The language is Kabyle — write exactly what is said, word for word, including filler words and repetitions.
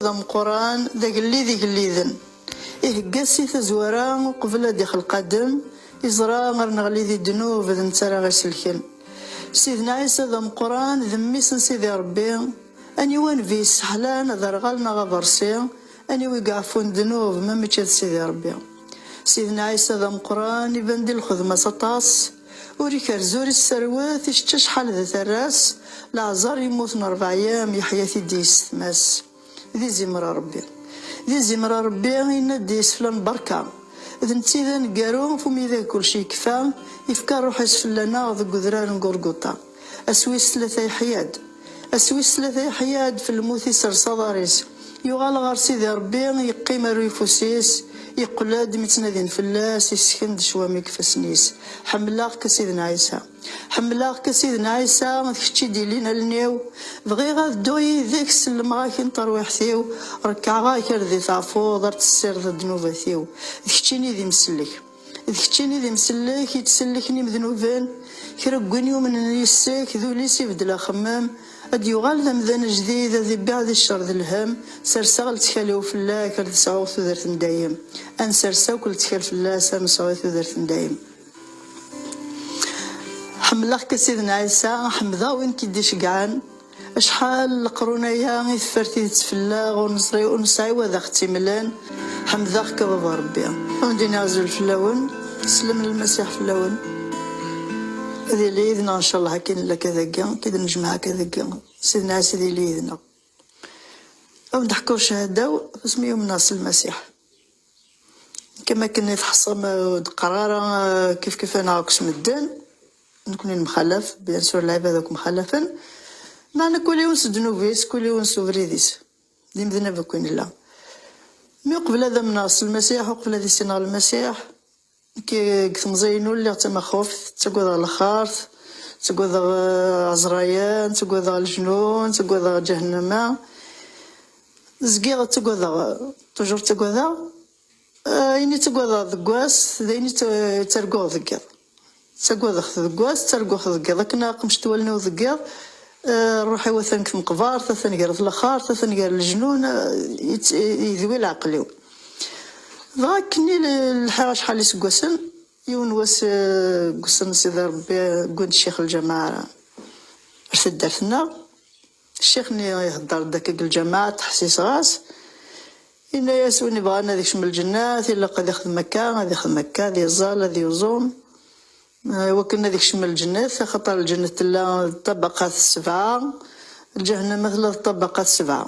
d ameqqran, d agellid igelliden. Ihegga si tazwara uqbel ad ixelq Adem, iẓra ar neɣli di ddnub d netta ara ɣ-iselken. Sidna Ɛisa d ameqqran, d mmi-s n Sidi Ṛebbi. Aniwa nnbi yesseḥlan, aderɣal neɣ aberṣi? Aniwa i iɛeffun ddnub ma mačči d Sidi Ṛebbi? Sidna Ɛisa d ameqqran, iban di lxedma-s aṭas. Ur ikerrez, ur isserwet, icečč acḥal d tarras. Laɛẓer yemmut n ṛebɛa yyam, yeḥya-t-id yessetma-s. D izimer a Ṛebbi. D izimer a Ṛebbi, yenna-d iseflan berka. D netta i d aneggaru, f umidag kulci yekfa, yefka ṛṛuḥ-is fell-aneɣ deg udrar n Gurguṭa. Ass wis tlata yeḥya-d. Ass wis tlata yeḥya-d, f lmut isers aḍar-is. Yuɣal ɣer Sidi Ṛebbi, yeqqim ar uyeffus-is, yeqqel-d mi ttnadin fell-as, yessken-d ccwami deg ifassen-is. Ḥemmleɣ-k a Sidna Ɛisa. Ḥemmleɣ-k a Sidna Ɛisa, d kečč i d-ilin allen-iw. Bɣiɣ ad dduɣ yid-k, sellmeɣ-ak-in tarwiḥt-iw. Rekɛeɣ-ak ar d-i teɛfuḍ, ar tessireḍ ddnubat-iw. D keččini d imsellek. D keččini d imsellek, i d-sellken imednuben. Kra n win yumnen yis-k, d ul-is ibeddel axemmem. Ad d-yuɣal d amdan ajdid, ad ibbiɛ di ccer d lhem. Serseɣ lettkal-iw fell-ak, ar d-sɛuɣ tudert n dayem. Ad nsers akk lettkal fell-as, ar nesɛu tudert n dayem. Ḥemmleɣ-k a Sidna Ɛisa, ḥemmdeɣ win k-id-iceggɛen. Acḥal n leqrun aya i teffer tidet fell-aɣ, ur neẓri, ur nesɛi wa d aɣ-tt-imlen. Ḥemmdeɣ-k a Baba Ṛebbi. Ad wen-d-iniɣ azul fell-awen, slem n Lmasiḥ fell-awen. Ad yili yid-neɣ ncallah akken nella akka dagi, akken d-nejmeɛ akka dagi. Sidna Ɛisa ad yili yid-neɣ. Ad wen-d-ḥkuɣ cchada-w, asmi umneɣ s Lmasiḥ. Nekk am akken i teḥṣam, eh, ur d-qqar ara, eh, kif kif aneɣ akk s medden. Nekni nemxalaf, bien sûr, lɛibad akk mxalafen. Meɛna kul yiwen s ddnub-is, kul yiwen s ubrid-is. D imednab akk i nella. Mi uqbel ad amneɣ s Lmasiḥ, uqbel ad issineɣ Lmasiḥ, nekk deg temẓi-inu lliɣ d tamaxuft, ttagadeɣ lxart, ttagadeɣ, eh, ɛezrayen, ttagadeɣ lejnun, ttagadeɣ ǧahennama. Zgiɣ ttagadeɣ, toujours ttagadeɣ. Eh, ayen i ttagadeɣ deg wass, d ayen i tt-, ttarguɣ deg yiḍ. Ttagadeɣ-t deg wass, ttarguɣ-t deg yiḍ. Akken aqemc n wallen-iw deg yiḍ, eh, ṛṛuḥ-iw atan deg tmeqbert, atan gar lxart, atan gar lejnun, eh, yedwi leɛqel-iw. Dɣa akkenni l-, lḥiɣ acḥal iseggasen, yiwen wass, eh, deg wass n Sidi Ṛebbi, wwin-d ccix lǧameɛ ar taddart-nneɣ. Ccix-nni ihedder-d akka deg lǧameɛ, ttḥessiseɣ-as. Yenna-yas, win ibɣan ad ikcem lǧennet, ilaq ad ixdem akka, ad ixdem akka, ad iẓẓal, ad yuẓum. Eh, wakken ad ikcem lǧennet, axaṭer lǧennet tella d ṭṭabaqat sebɛa, lǧahennama tella d ṭṭabaqat sebɛa.